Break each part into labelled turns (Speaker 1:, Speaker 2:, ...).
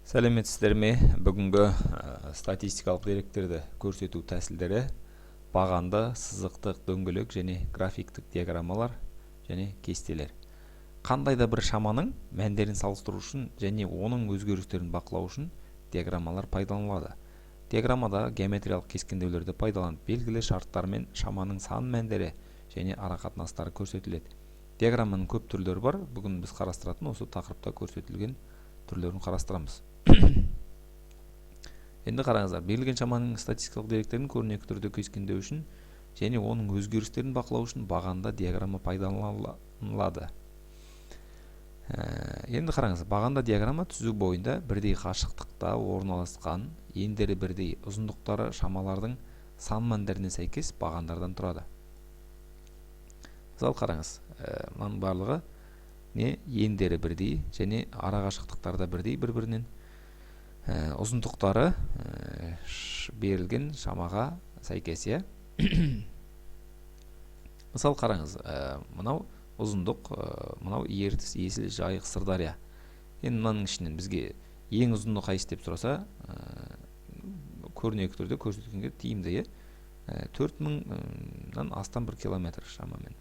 Speaker 1: Сәлеметсіздер ме? Бүгінгі статистикалық деректерді көрсету тәсілдері: бағанды, сызықтық, дөңгелек және графиктік диаграммалар және кестелер. Қандай да бір шаманың мәндерін салыстыру үшін және оның өзгерістерін бақылау үшін диаграммалар пайдаланылады. Диаграммада геометриялық кескіндеулерді пайдаланып, белгілі шарттармен шаманың сан мәндері және арақатынастары көрсетіледі. Диаграмманың көп түрлері бар. Бүгін біз қарастыратын осы тақырыпта көрсетілген түрлерін қарастырамыз. Енді қараңыздар, берілген шаманың статистикалық деректерін көрнекі түрде кескіндеу үшін және оның өзгерістерін бақылау үшін бағанда диаграмма пайдаланылады. Енді қараңыз, бағанда диаграмма түзу бойында бірдей қашықтықта орналасқан, ендері бірдей, ұзындықтары шамалардың сан мәндеріне сәйкес бағандардан тұрады. Мысалы, қараңыз, мынаның барлығы не? Ендері бірдей және арақашықтықтары да бірдей бір бірінен, ұзындықтары берілген шамаға сәйкес, иә. Мысалы, қараңыз, мынау ұзындық, мынау Ертіс, Есіл, Жайық, Сырдария. Енді мынаның ішінен бізге ең ұзыны қайсысы деп сұраса, көрнекі түрде көрсеткенге тиімді, иә. 4000-нан астам бір километр шамамен.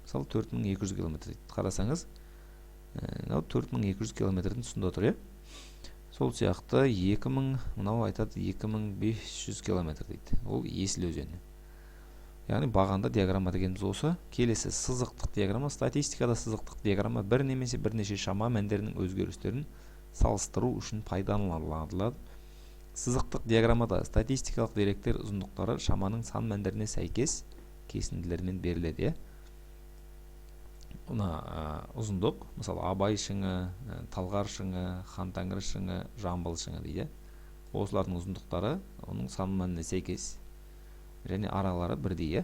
Speaker 1: Мысалы, 4200 километр дейді. Қарасаңыз, мынау 4200 километрдің тұсында тұр, иә. Сол сияқты 2000, мынау айтады, 2500 километр дейді. Ол Есіл өзені. Яғни бағанда диаграмма дегеніміз осы. Келесі сызықтық диаграмма. Статистикада сызықтық диаграмма бір немесе бірнеше шама мәндерінің өзгерістерін салыстыру үшін пайдаланылады. Сызықтық диаграммада статистикалық деректер ұзындықтары шаманың сан мәндеріне сәйкес кесінділермен беріледі, иә. Мына ұзындық, мысалы, Абай шыңы, Талғар шыңы, Хан Тәңірі шыңы, Жамбыл шыңы дейді. Осылардың ұзындықтары оның сан мәніне сәйкес және аралары бірдей, иә.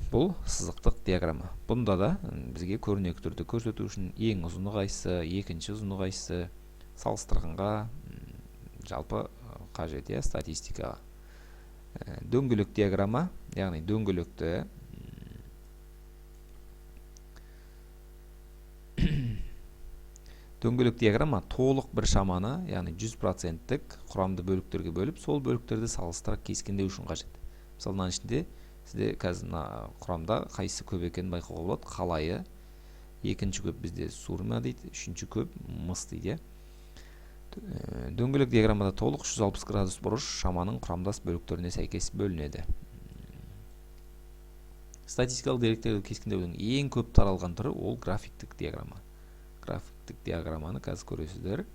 Speaker 1: Бұл сызықтық диаграмма. Бұнда да бізге көрнекі түрде көрсету үшін ең ұзыны қайсысы, екінші ұзыны қайсысы, салыстырғанға жалпы қажет, иә, статистикаға. Дөңгелек диаграмма, яғни дөңгелек диаграмма толық бір шаманы, яғни 100%-тік құрамды бөліктерге бөліп, сол бөліктерді салыстыра кескіндеу үшін қажет. Мысалы, мынаның ішінде сізде қазір мына құрамда қайсысы көп екенін байқауға болады. Қалайы екінші көп бізде сурьма дейді, үшінші көп мыс дейді, иә. Дөңгелек диаграммада толық 360 градус бұрыш шаманың құрамдас бөліктеріне сәйкес бөлінеді. Статистикалық деректерді кескіндеудің ең көп таралған түрі ол графиктік диаграмма. Графиктік диаграмманы қазір көресіздер.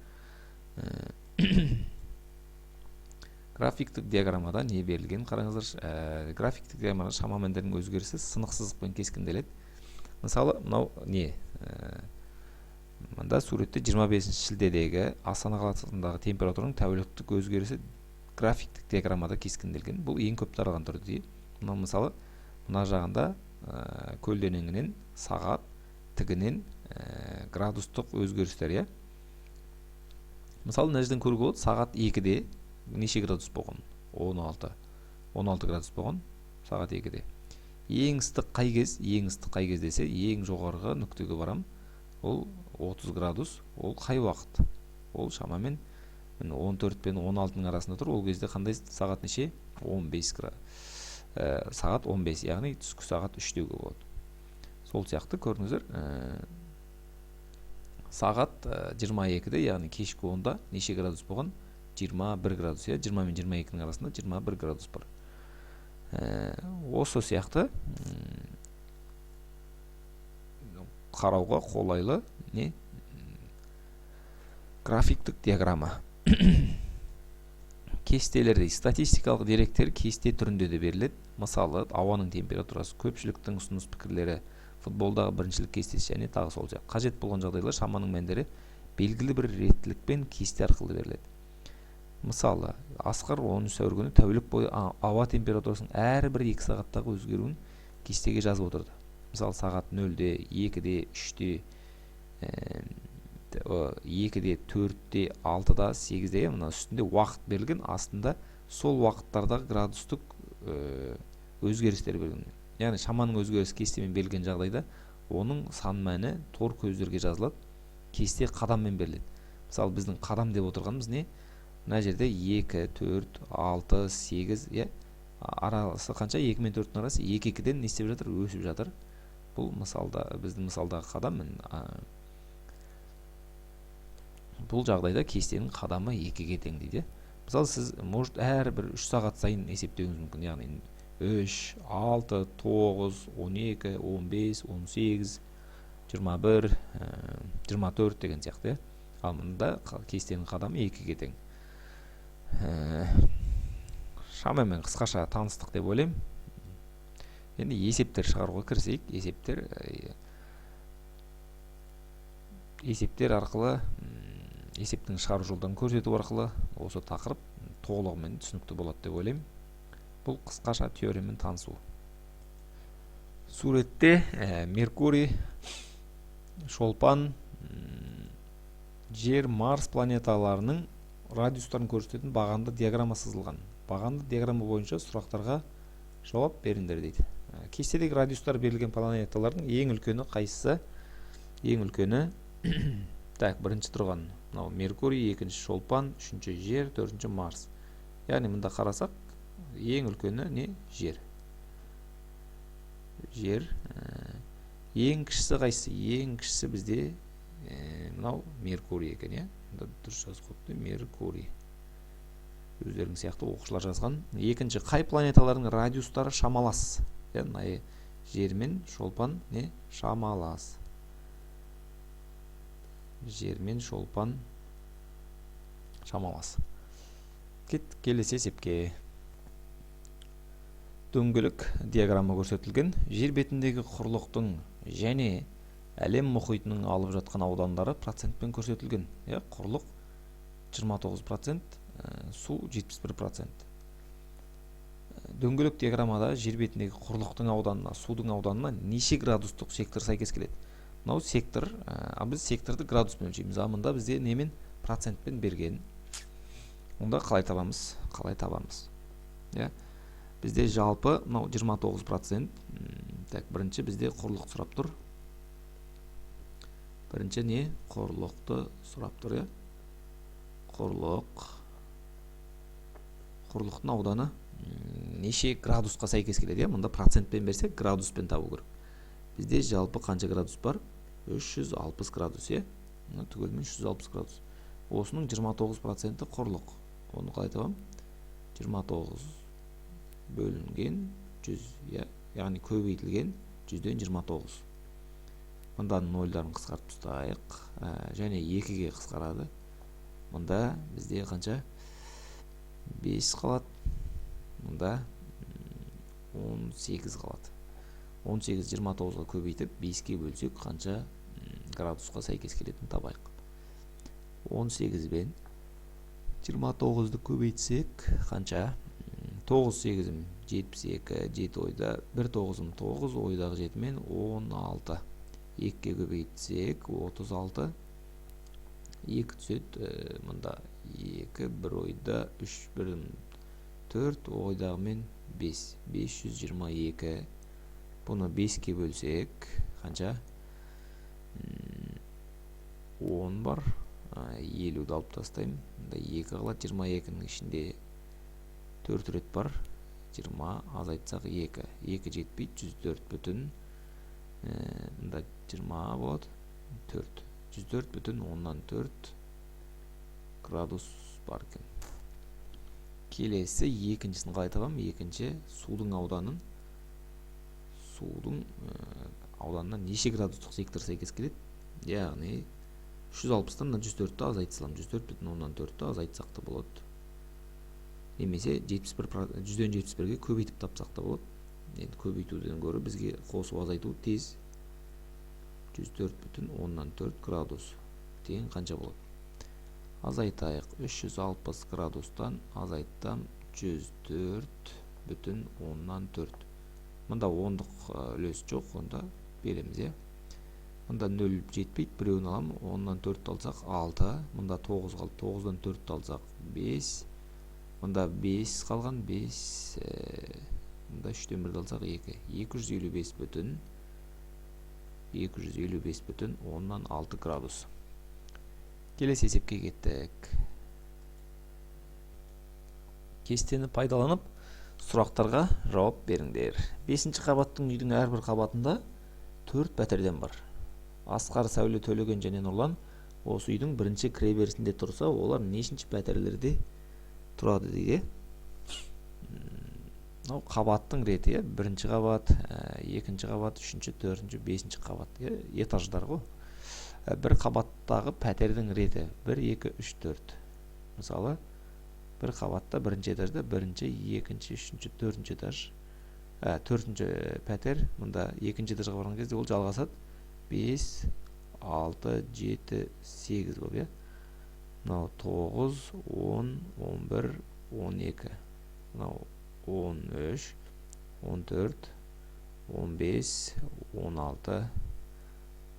Speaker 1: Графиктік диаграммада не берілген, қараңыздар. Графиктік диаграммада шама мәндерінің өзгерісі сынық сызықпен кескінделеді. Мысалы, мынау не? Мында суретте 25 шілдедегі Астана қаласындағы температураның тәуліктік өзгерісі графиктік диаграммада кескінделген. Бұл ең көп таралған түрі дейді. Мынау, мысалы, мына жағында көлденеңінен сағат, тігінен градустық өзгерістер, иә. Мысалы, мына жерден көруге болады, сағат 2-де неше градус болған? 16. 16 градус болған сағат 2-де. Ең ыстық қай кез? Ең ыстық қай кез десе, ең жоғарғы нүктеге барам. Ол 30 градус. Ол қай уақыт? Ол шамамен 14 пен 16-ның арасында тұр. Ол кезде қандай сағат, неше? 15 градус. Сағат 15, яғни түскі сағат 3 деуге болады. Сол сияқты көрдіңіздер, сағат 22-де, яғни кешкі 10-да неше градус болған? 21 градус, иә, 20 мен 22-нің арасында 21 градус бар. Осы сияқты қарауға қолайлы не? Графиктік диаграмма. Кестелер дейді. Статистикалық деректер кесте түрінде де беріледі. Мысалы, ауаның температурасы, көпшіліктің ұсыныс пікірлері, футболдағы біріншілік кестесі және тағы сол сияқты. Қажет болған жағдайлар шаманың мәндері белгілі бір реттілікпен кесте арқылы беріледі. Мысалы, Асқар 10 сәуір күні тәулік бойы ауа температурасының әрбір 2 сағаттағы өзгеруін кестеге жазып отырды. Мысалы, сағат 0-де, 2-де, 3-те, 2-де, 4-те, 6-да, 8-де, мына үстінде уақыт берілген, астында сол уақыттардағы градустық өзгерістер берілген. Яғни шаманың өзгерісі кестемен берілген жағдайда оның сан мәні тор көздерге жазылады, кесте қадаммен беріледі. Мысалы, біздің қадам деп отырғанымыз не? Мына жерде 2, 4, 6, 8, иә? Арасы қанша? 2 мен 4-тің арасы 2 2-ден не істеп жатыр? Өсіп жатыр. Бұл мысалда, біздің мысалдағы қадам, бұл жағдайда кестенің қадамы 2-ге тең дейді. Мысалы, сіз, может, әрбір 3 сағат сайын есептеуіңіз мүмкін, яғни 3, 6, 9, 12, 15, 18, 21, 24 деген сияқты, иә. Ал мында кестенің қадамы 2-ге тең. Шамамен қысқаша таныстық деп ойлаймын. Енді есептер шығаруға кірісейік. Есептер арқылы, есептің шығару жолдарын көрсету арқылы осы тақырып толығымен түсінікті болады деп ойлаймын. Бұл қысқаша теориямен танысу. Суретте Меркурий, Шолпан, Жер, Марс планеталарының радиустарын көрсететін бағанды диаграмма сызылған. Бағанды диаграмма бойынша сұрақтарға жауап беріңдер дейді. Кестедегі радиустар берілген планеталардың ең үлкені қайсысы? Ең үлкені, так, бірінші тұрған мынау Меркурий, екінші Шолпан, үшінші Жер, төртінші Марс. Яғни мында қарасақ, ең үлкені не? Жер. Жер. Ең кішісі қайсысы? Ең кішісі бізде мынау Меркурий екен, иә. Мында дұрыс жазып қойыпты, Меркурий. Өздерің сияқты оқушылар жазған. Екінші, қай планеталардың радиустары шамалас? Иә, мына Жер мен Шолпан не шамалас? Жер мен Шолпан шамалас. Кеттік келесі есепке. Дөңгелек диаграмма көрсетілген. Жер бетіндегі құрлықтың және әлем мұхитының алып жатқан аудандары процентпен көрсетілген. Иә, құрлық 29%, су 71%. Дөңгелек диаграммада жер бетіндегі құрлықтың ауданына судың ауданына неше градустық сектор сәйкес келеді? Мынау сектор, а біз секторды градуспен өлшейміз. А мында бізде немен? Процентпен берген. Онда қалай табамыз? Қалай табамыз? Иә, бізде жалпы мынау 29%. Так, бірінші бізде құрлық сұрап тұр. Бірінші не? Құрлықты сұрап тұр, иә. Құрлық. Құрлықтың ауданы неше градусқа сәйкес келеді, иә? Мұнда процентпен берсе, градуспен табу керек. Бізде жалпы қанша градус бар? 360 градус, иә. Мына түгелімен 360 градус. Осының 29%-і құрлық. Оны қалай табамын? 29 бөлінген 100, иә, яғни көбейтілген 100-ден 29. Мында нольдарын қысқартып тастайық, және 2-ге қысқарады. Мында бізде қанша? 5 қалады. Мында 18 қалады. 18 29-ға көбейтіп, 5-ке бөлсек, қанша градусқа сәйкес келетінін табайық. 18 бен 29-ды көбейтсек қанша? 9 сегізім 72, 7 ойда, 1 тоғызым 9, ойдағы жетімен 16. 2-ге көбейтсек 36, 2 түседі, мында 2, 1 ойда 3, 1 4, ойдағымен 5, 522. Бұны 5-ке бөлсек қанша? 10 бар, 50-ді алып тастаймын. Мында 2 қалады, 22-нің ішінде 4 рет бар. 20 азайтсақ 2. 2 жетпейді, 104 бүтін, мында 20 болады, 4. 104 бүтін оннан 4 градус бар екен. Келесі екіншісін қалай табамын? Екінші судың ауданын, судың ауданына неше градустық сектор сәйкес келеді? Яғни 360-тан мына 104-ті азайта саламын. 104 бүтін оннан 4-ті азайтсақ та болады. Немесе 71 жүзден 71-ге көбейтіп тапсақ та болады. Енді көбейтуден гөрі бізге қосып азайту тез. 104 бүтін оннан 4 градус тең қанша болады? Азайтайық. 360 градустан азайтсам 104 бүтін оннан 4. Мында ондық үлес жоқ, онда береміз, иә. Мында 0 жетпейді, біреуін аламын. Оннан 4 алсақ 6, мында 9 қалды. 9-дан 4 алсақ 5. Мында 5 қалған, 5, мында 3-тен 1 алсақ 2. 255 бүтін 255 бүтін оннан 6 градус. Келесі есепке кеттік. Кестені пайдаланып сұрақтарға жауап беріңдер. 5-ші қабаттың үйдің әрбір қабатында 4 пәтерден бар. Асқар, Сәуле, Төлеген және Нұрлан осы үйдің бірінші кіреберісінде тұрса, олар нешінші пәтерлерде тұрады дейді. Мынау қабаттың реті, бірінші қабат, екінші қабат, үшінші, төртінші, бесінші қабат, этаждар ғой. Бір қабаттағы пәтердің реті 1, 2, 3, 4. Мысалы, бір қабатта бірінші этажда бірінші, екінші, үшінші, төртінші этаж, төртінші пәтер. Мұнда екінші этажға барған кезде ол жалғасады 5, 6, 7, 8 болып, иә. Мынау 9, 10, 11, 12. Мынау 13, 14, 15, 16,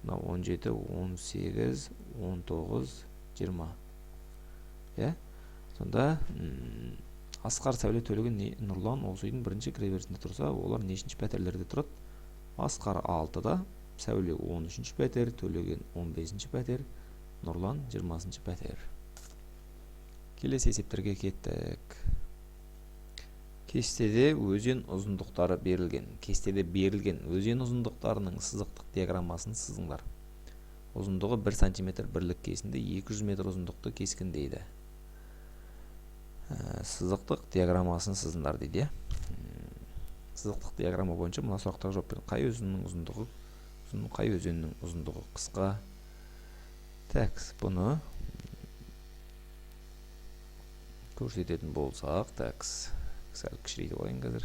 Speaker 1: мынау 17, 18, 19, 20. Иә? Сонда Асқар, Сәуле, Төлеген, Нұрлан осы үйдің бірінші кіреберісінде тұрса, олар нешінші пәтерлерде тұрады? Асқар 6-да, Сәуле 13-ші пәтер, Төлеген 15-ші пәтер, Нұрлан 20-шы пәтер. Келесі есептерге кеттік. Кестеде өзен ұзындықтары берілген. Кестеде берілген өзен ұзындықтарының сызықтық диаграммасын сызыңдар. Ұзындығы 1 сантиметр бірлік кесінді 200 метр ұзындықты кескіндейді. Сызықтық диаграммасын сызыңдар дейді. Сызықтық диаграмма бойынша мына сұрақтарға жауап беріңіз. Қай өзеннің ұзындығы ұзын, қай өзеннің ұзындығы қысқа? Так, бұны көрсететін болсақ, так, сәл кішірейтіп алайын қазір.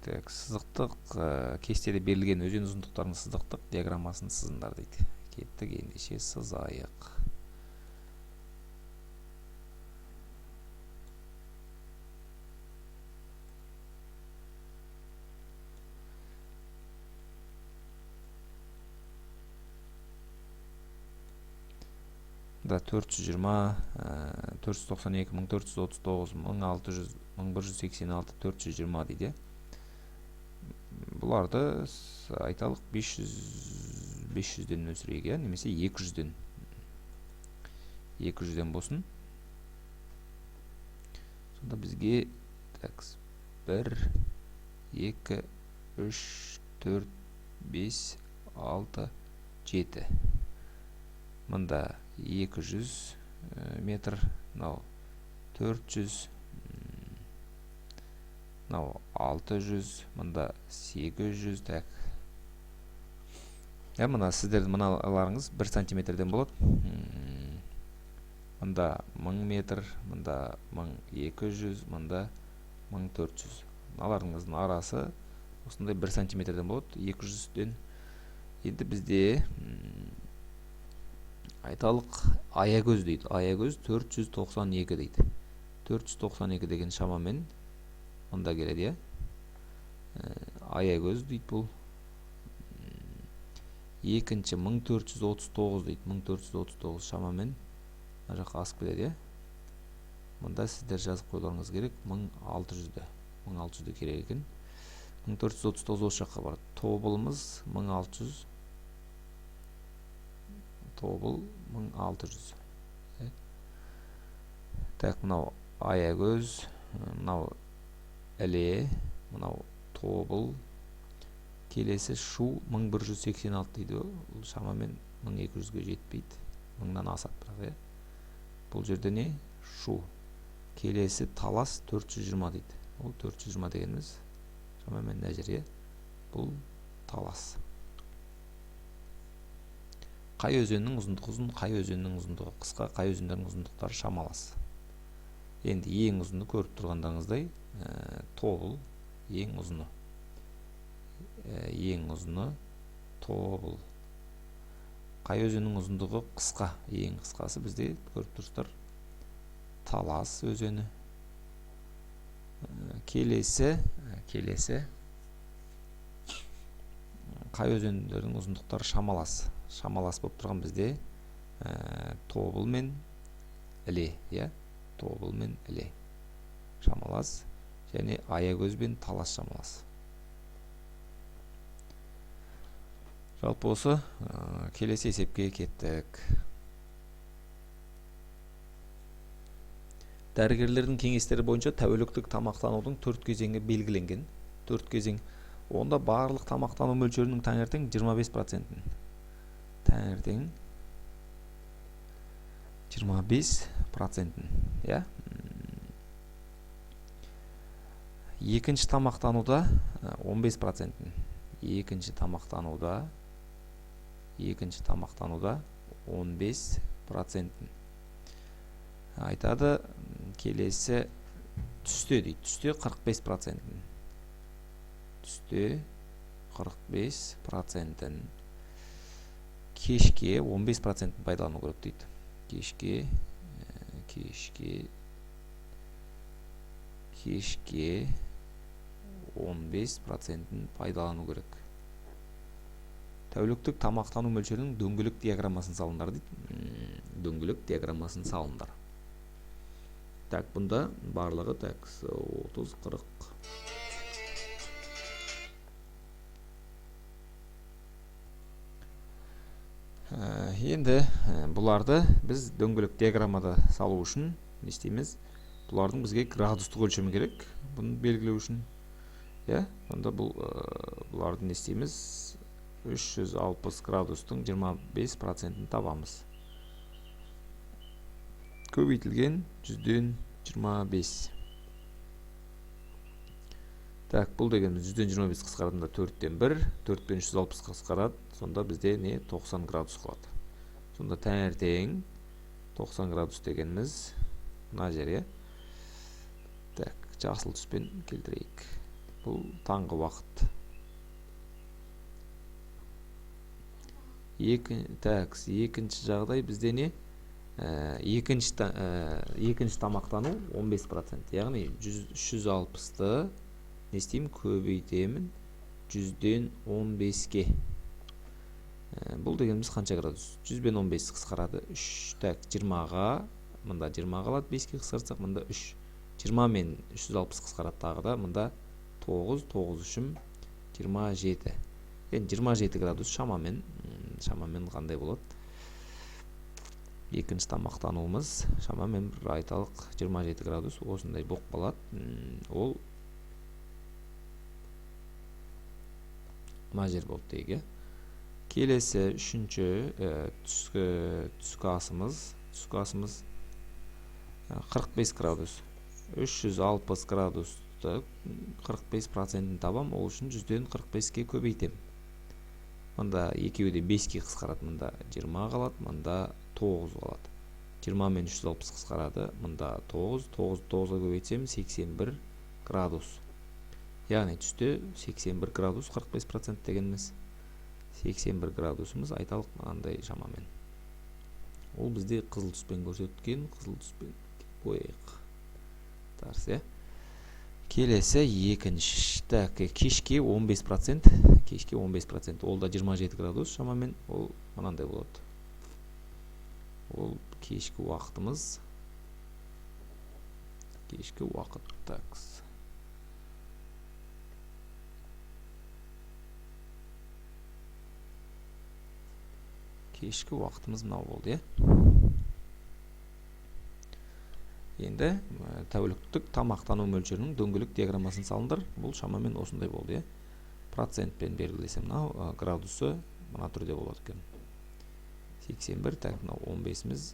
Speaker 1: Так, сызықтық кестеде берілген өзен ұзындықтарының сызықтық диаграммасын сызыңдар дейді. Кеттік, ендеше сызайық. Да, 420, 492, 1439, 1600, 1186, 420 дейді. Бұларды айталық 500-ден өсірейік, иә, немесе 200-ден. 200-ден болсын. Сонда бізге так, 1, 2, 3, 4, 5, 6, 7. Мында 200 метр, мынау 400, мынау 600, мында 800, так. Иә, мына сіздердің мыналарыңыз 1 сантиметрден болады. Мында 1000 метр, мында 1200, мында 1400. Мыналарыңыздың арасы осындай 1 сантиметрден болады, 200-ден. Енді бізде, айталық Аягөз дейді. Аягөз 492 дейді. 492 деген шамамен мында келеді, иә. Аягөз дейді бұл. Екінші 1439 дейді. 1439 шамамен мына жаққа асып келеді, иә. Мында сіздер жазып қоюларыңыз керек 1600-ді. 1600-ді керек екен. 1439 осы жаққа барады. Тобылымыз 1600. Тобыл 1600. Так, мынау Аягөз, мынау Іле, мынау Тобыл. Келесі Шу 1186 дейді. Ол шамамен 1200-ге жетпейді. 1000-нан асады бірақ, иә. Бұл жерде не? Шу. Келесі Талас 420 дейді. Ол 420 дегеніміз шамамен мына жер, иә. Бұл Талас. Қай өзеннің ұзындығы ұзын, қай өзеннің ұзындығы қысқа, қай өзендердің ұзындықтары шамалас. Енді ең ұзыны көріп тұрғандарыңыздай, Тобыл ең ұзыны. Ең ұзыны Тобыл. Қай өзеннің ұзындығы қысқа? Ең қысқасы бізде көріп тұрсыздар Талас өзені. Келесі қай өзендердің ұзындықтары шамалас? Шамалас болып тұрған бізде, Тобыл мен Іле, иә? Тобыл мен Іле шамалас және Аягөз бен Талас шамалас. Жалпы осы келесі есепке кеттік. Дәрігерлердің кеңестері бойынша тәуліктік тамақтанудың 4 кезеңі белгіленген. 4 кезең. Онда барлық тамақтану мөлшерінің таңертең 25%-ін. Таңертең 25%-ін, иә? Екінші тамақтануда 15%-ін. Екінші тамақтануда 15%-ін. Айтады, келесі түсте дейді. Түсте 45%-ін. Түсте 45%-ін. Кешке 15%-ін пайдалану керек дейді. Кешке 15%-ін пайдалану керек. Тәуліктік тамақтану мөлшерінің дөңгелек диаграммасын салыңдар дейді. Дөңгелек диаграммасын салыңдар. Так, бұнда барлығы так 30, 40. Енді бұларды біз дөңгелек диаграммада салу үшін не істейміз? Бұлардың бізге градустық өлшемі керек, бұны белгілеу үшін. Иә, онда бұларды не істейміз? 360 градустың 25%-ін табамыз. Көбейтілген 100-ден 25. Так, бұл дегеніміз 100-ден 25 қысқаратында 4-тен 1, 4 пен 360 қысқарады, сонда бізде не 90 градус қалады. Сонда таңертең 90 градус дегеніміз мына жер, иә? Так, жасыл түспен келтірейік. Бұл таңғы уақыт. Екінші жағдай бізде не? Екінші тамақтану 15%, яғни 360-ты не істеймін? Көбейтемін 100-ден 15-ке. Бұл дегеніміз қанша градус? 100 бен 15 қысқарады. 3, так, 20-ға, мында 20 қалады, 5-ке қысқартсақ, мында 3. 20 мен 360 қысқарады тағы да, мында 9, 9 үшім 27. Енді 27 градус шамамен қандай болады? Екінші тамақтануымыз шамамен бір айталық 27 градус осындай болып қалады. Ол мына жер болды дейік, иә? Келесі үшінші түскі асымыз 45 градус. 360 градусты 45%-ін табам, ол үшін 100-ден 45-ке көбейтем. Мында екеуі де 5-ке қысқарады, мында 20 қалады, мында 9 қалады. 20 мен 360 қысқарады, мында 9, 9 9-ға көбейтсем 81 градус. Яғни түсте 81 градус 45% дегеніміз 81 градусымыз айталық мынандай шамамен. Ол бізде қызыл түспен көрсеткен, қызыл түспен бояйық. Тарс, иә? Келесі екінші, так, кешке 15%, кешке 15%, ол да 27 градус шамамен, ол мынандай болады. Ол кешкі уақытымыз, кешкі уақыт, такс. Кешкі уақытымыз мынау болды, иә? Енді тәуліктік тамақтану мөлшерінің дөңгелек диаграммасын салыңдар. Бұл шамамен осындай болды, иә? Процентпен белгілесем, мынау градусы мына түрде болады екен. 81, так, мынау 15-іміз,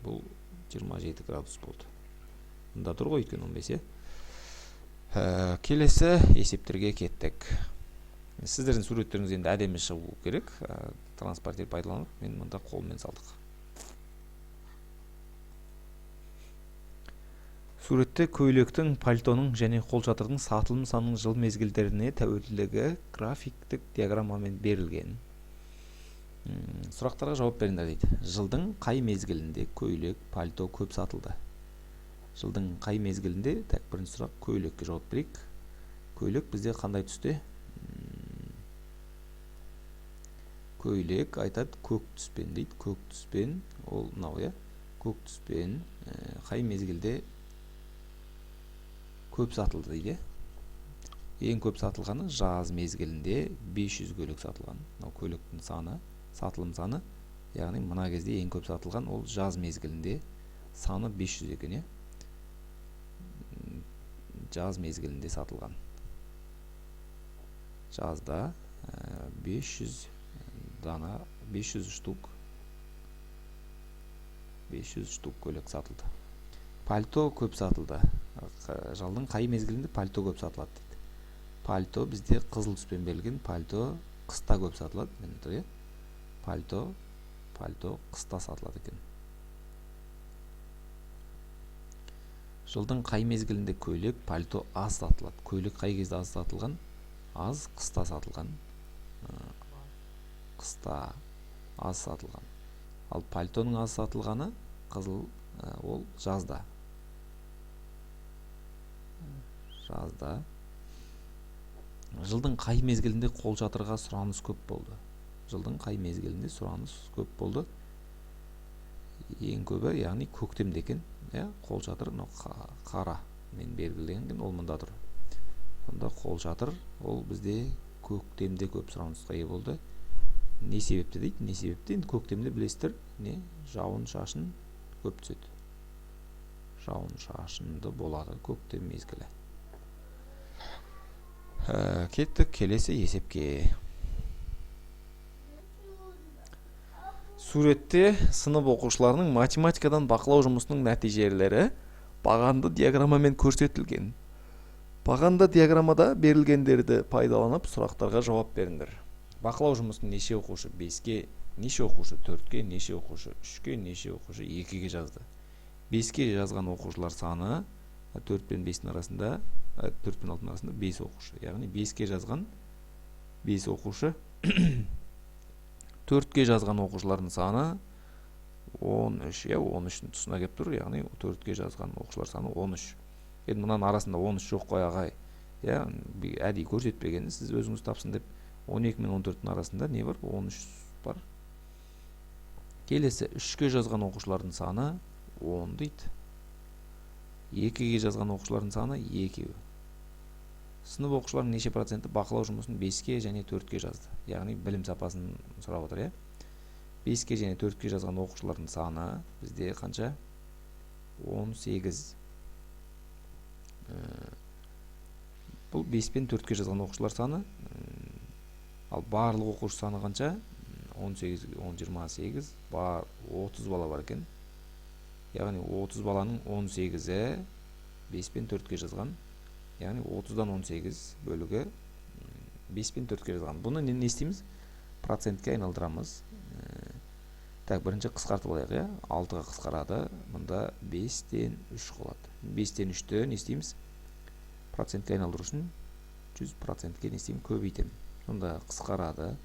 Speaker 1: бұл 27 градус болды. Мында тұр ғой өйткені 15, иә? Келесі есептерге кеттік. Сіздердің суреттеріңіз енді әдемі шығу керек. Транспортер пайдаланып, мен мында қолмен салдық. Суретте көйлектің, пальтоның және қолшатырдың сатылым санының жыл мезгілдеріне тәуелділігі графиктік диаграммамен берілген. Сұрақтарға жауап беріңдер дейді. Жылдың қай мезгілінде көйлек, пальто көп сатылды? Жылдың қай мезгілінде? Так, бірінші сұрақ көйлекке жауап берейік. Көйлек бізде қандай түсте? Көйлек айтады көк түспен дейді. Көк түспен, ол мынау, иә? Көк түспен қай мезгілде көп сатылды дейді. Ең көп сатылғаны жаз мезгілінде 500 көлік сатылған. Мынау көліктің саны, сатылым саны, яғни мына кезде ең көп сатылған ол жаз мезгілінде саны 500 екен, Жаз мезгілінде сатылған. Жазда 500 дана, 500 штук, 500 штук көлік сатылды. Пальто көп сатылды. Жылдың қай мезгілінде пальто көп сатылады дейді. Пальто бізде қызыл түспен берілген. Пальто қыста көп сатылады. Міне тұр, иә? Пальто қыста сатылады екен. Жылдың қай мезгілінде көйлек, пальто аз сатылады? Көйлек қай кезде аз сатылған? Аз қыста сатылған. Қыста аз сатылған. Ал пальтоның аз сатылғаны қызыл, ол жазда. Жазда. Жылдың қай мезгілінде қолшатырға сұраныс көп болды? Жылдың қай мезгілінде сұраныс көп болды? Ең көбі, яғни көктемде екен. Иә, қолшатыр мынау қара мен белгіленген, ол мында тұр. Сонда қолшатыр ол бізде көктемде көп сұранысқа ие болды. Не себепті дейді? Не себепті? Енді көктемде білесіздер, не жауын-шашын көп түседі. Жауын-шашынды болады көктем мезгілі. Кеттік келесі есепке. Суретте сынып оқушыларының математикадан бақылау жұмысының нәтижелері бағанды диаграммамен көрсетілген. Бағанды диаграммада берілгендерді пайдаланып сұрақтарға жауап беріңдер. Бақылау жұмысын неше оқушы 5-ке, неше оқушы 4-ке, неше оқушы 3-ке, неше оқушы 2-ге жазды. 5-ке жазған оқушылар саны 4 пен 5-тің арасында, 4 пен 6-ның арасында 5 оқушы. Яғни 5-ке жазған 5 оқушы, 4-ке жазған оқушылардың саны 13, иә, 13-тің тұсына келіп тұр, яғни 4-ке жазған оқушылар саны 13. Енді мынаның арасында 13 жоқ қой ағай, иә, әдейі көрсетпегенін сіз өзіңіз тапсын деп. 12 мен 14-тің арасында не бар? 13 бар. Келесі 3-ке жазған оқушылардың саны 10 дейді. 2-ге жазған оқушылардың саны 2. Сынып оқушыларының неше проценті бақылау жұмысын 5-ке және 4-ке жазды? Яғни білім сапасын сұрап отыр, иә? 5-ке және 4-ке жазған оқушылардың саны бізде қанша? 18. Бұл 5 пен 4-ке жазған оқушылар саны. Ал барлық оқушы саны қанша? 18, 28, бар 30 бала бар екен. Яғни 30 баланың 18-і 5 пен 4-ке жазған. Яғни 30-дан 18 бөлігі 5 пен 4-ке жазған. Бұны не істейміз? Процентке айналдырамыз. Так, бірінші қысқартып алайық, иә? 6-ға қысқарады. Мұнда 5-тен 3 қалады. 5-тен 3-ті не істейміз? Процентке айналдыру үшін 100%-ке не істеймін? Көбейтемін. Сонда қысқарады.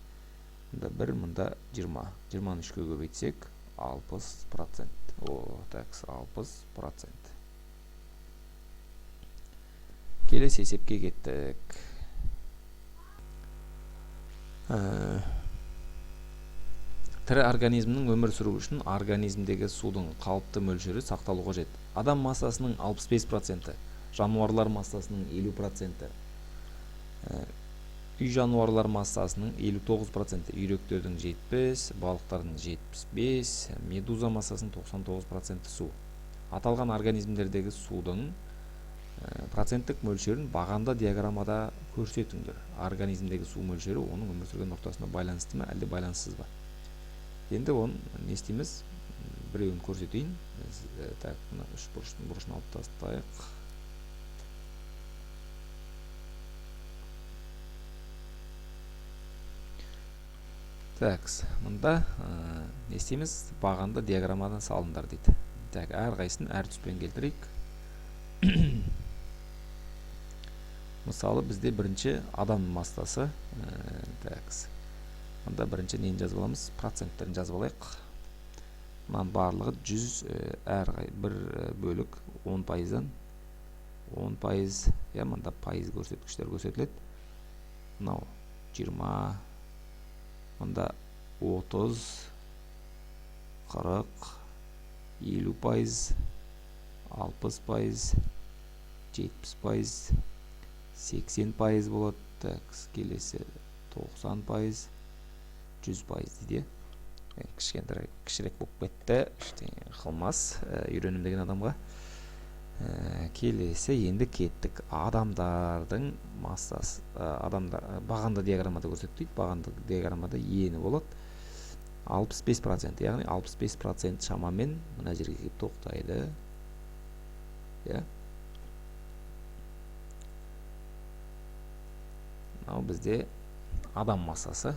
Speaker 1: Мұнда 1, мұнда 20. 20-ны 3-ке көбейтсек, 60%. О, так, 60%. Келесі есепке кеттік. Тірі организмнің өмір сүруі үшін организмдегі судың қалыпты мөлшері сақталу қажет. Адам массасының 65%, жануарлар массасының 50%, үй жануарлар массасының 59%, үйректердің 70, балықтардың 75, медуза массасының 99% су. Аталған организмдердегі судың проценттік мөлшерін бағанда диаграммада көрсетіңдер. Организмдегі су мөлшері оның өмір сүрген ортасына байланысты ма, әлде байланыссыз ба? Енді оны не істейміз? Біреуін көрсетейін. Так, мына үш бұрыштың бұрышын алып тастайық. Так, мында не істейміз? Бағанды диаграммадан салыңдар дейді. Так, әрқайсысын әр түспен келтірейік. Мысалы, бізде бірінші адам массасы. Так, мында бірінші нені жазып аламыз? Проценттерін жазып алайық. Мынаның барлығы 100, әр бір бөлік 10%-дан 10%, иә, мында пайыз көрсеткіштер көрсетіледі. Мынау 20, мында 30, 40, 50%, 60%, 70%, 80% болады. Так, келесі 90%, 100% дейді. Кішкентай, кішірек болып кетті, ештеңе қылмас, үйренем деген адамға. Келесі енді кеттік. Адамдардың массасы, адамдар бағанды диаграммада көрсетті дейді. Бағанды диаграммада ені болады 65%, яғни 65% шамамен мына жерге келіп тоқтайды. Иә. Мынау бізде адам массасы.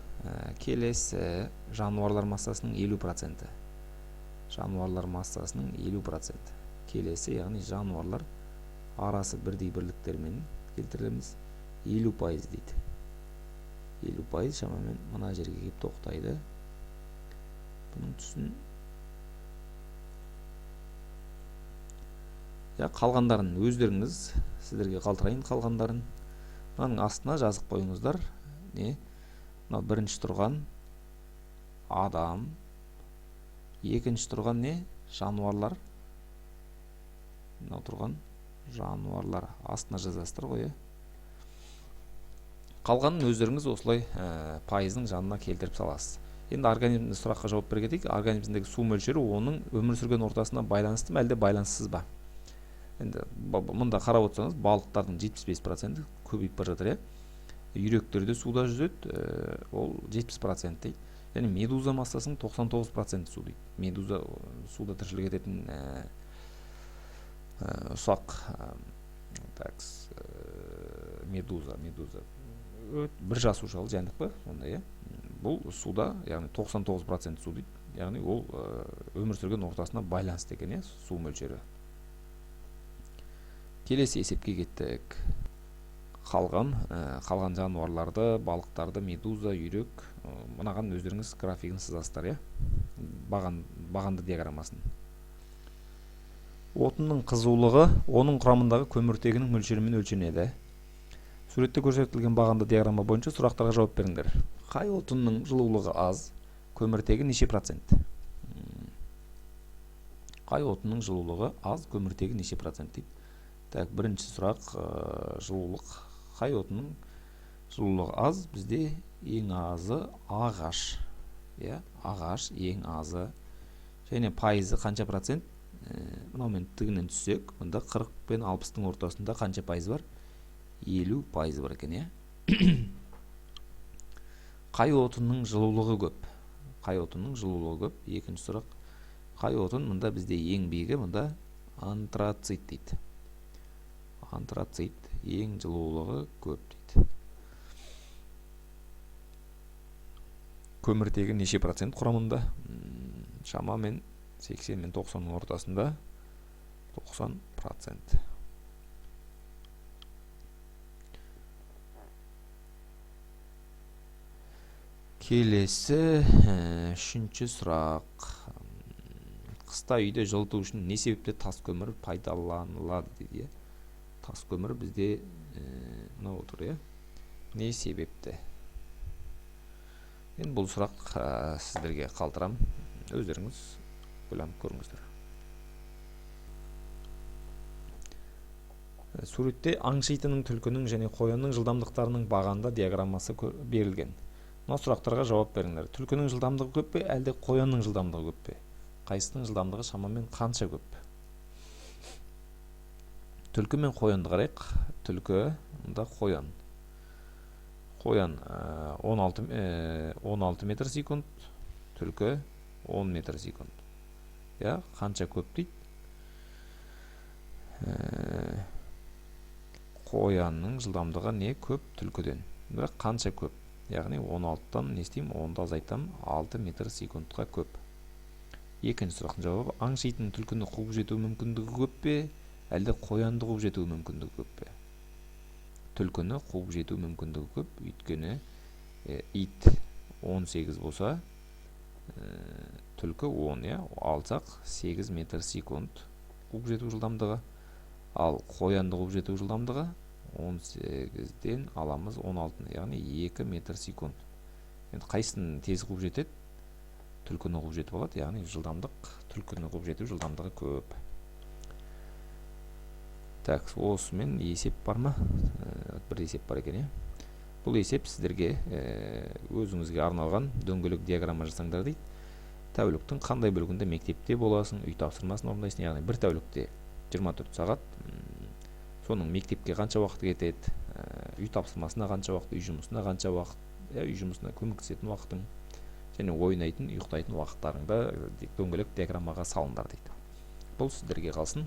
Speaker 1: Келесі жануарлар массасының 50%. Жануарлар массасының 50%. Келесі, яғни жануарлар арасы бірдей бірліктермен келтіреміз. 50% дейді. 50% шамамен мына жерге келіп тоқтайды. Бұның түсін я қалғандарын өздеріңіз, сіздерге қалдырайын қалғандарын. Мынаның астына жазып қойыңыздар. Не? Мынау бірінші тұрған адам, екінші тұрған не? Жануарлар. Мынау тұрған жануарлар. Астына жазасыздар ғой, иә. Қалғанын өздеріңіз осылай пайыздың жанына келтіріп саласыз. Енді организмді сұраққа жауап бере кетейік. Организмдегі су мөлшері оның өмір сүрген ортасына байланысты ма, әлде байланыссыз ба? Енді мұнда қарап отырсаңыз, балықтардың 75% көбейіп бара жатыр, иә. Үйректер де суда жүзеді, ол 70% дейді. Және медуза массасының 99% су дейді. Медуза суда тіршілік ететін ұсақ, медуза, медуза. Бір жасушалы жәндік па сондай, иә? Бұл суда, яғни 99% су дейді. Яғни ол өмір сүрген ортасына байланысты екен, иә, су мөлшері. Келесі есепке кеттік. Қалған жануарларды, балықтарды, медуза, үйрек, мынаған өздеріңіз графигін сызасыздар, иә? Бағанды диаграммасын. Отынның қызулығы оның құрамындағы көміртегінің мөлшерімен өлшенеді. Суретте көрсетілген бағанды диаграмма бойынша сұрақтарға жауап беріңдер. Қай отынның жылулығы аз, көміртегі неше процент? Қай отынның жылулығы аз, көміртегі неше процент дейді. Так, бірінші сұрақ, жылулық. Қай отынның жылулығы аз? Бізде ең азы ағаш. Иә, ағаш ең азы. Және пайызы қанша процент? Мынаумен тігінен түссек, мұнда 40 пен 60-тың ортасында қанша пайыз бар? 50% бар екен, иә? Қай отынның жылулығы көп? Қай отынның жылулығы көп? Екінші сұрақ. Қай отын? Мұнда бізде ең биігі, мұнда антрацит дейді. Антрацит ең жылулығы көп дейді. Көміртегі неше процент құрамында? Шамамен 80 мен 90-ның ортасында 90%. Келесі, үшінші сұрақ. Қыста үйде жылыту үшін не себепті тас көмір пайдаланылады дейді, иә? Тас көмір бізде, мынау отыр, иә? Не себепті? Енді бұл сұрақ, сіздерге қалдырам. Өздеріңіз ойланып көріңіздер. Суретте аңшы итінің, түлкінің және қоянның жылдамдықтарының бағанды диаграммасы берілген. Мына сұрақтарға жауап беріңдер. Түлкінің жылдамдығы көп пе, әлде қоянның жылдамдығы көп пе? Қайсысының жылдамдығы шамамен қанша көп? Түлкі мен қоянды қарайық. Түлкі, мұнда қоян. Қоян, 16 метр секунд, түлкі 10 метр секунд. Иә, қанша көп дейді? Қоянның жылдамдығы не көп түлкіден? Бірақ қанша көп? Яғни 16-тан не істеймін? 10-ды азайтамын, 6 метр секундқа көп. Екінші сұрақтың жауабы: аңшы итінің түлкіні қуып жету мүмкіндігі көп пе, әлде қоянды қуып жету мүмкіндігі көп пе? Түлкіні қуып жету мүмкіндігі көп, өйткені, ит 18 болса, түлкі 10, иә, алсақ 8 метр секунд қуып жету жылдамдығы. Ал қоянды қуып жету жылдамдығы 18-ден аламыз 16-ны, яғни 2 метр секунд. Енді қайсысын тез қуып жетеді? Түлкіні қуып жетіп алады, яғни жылдамдық Түлкіні қуып жету жылдамдығы көп. Так, осымен есеп бар ма? Бір есеп бар екен, иә. Бұл есеп сіздерге, өзіңізге арналған. Дөңгелек диаграмма жасаңдар дейді. Тәуліктің қандай бөлігінде мектепте боласың, үй тапсырмасын орындайсың? Яғни бір тәулікте 24 сағат, соның мектепке қанша уақыт кетеді, үй тапсырмасына қанша уақыт, үй жұмысына қанша уақыт, иә, үй жұмысына көмектесетін уақытың және ойнайтын, ұйықтайтын уақыттарыңды дөңгелек диаграммаға салыңдар дейді. Бұл сіздерге қалсын.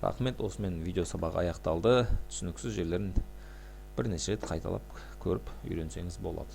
Speaker 1: Рахмет, осымен видео сабақ аяқталды. Түсініксіз жерлерін бірнеше рет қайталап көріп үйренсеңіз болады.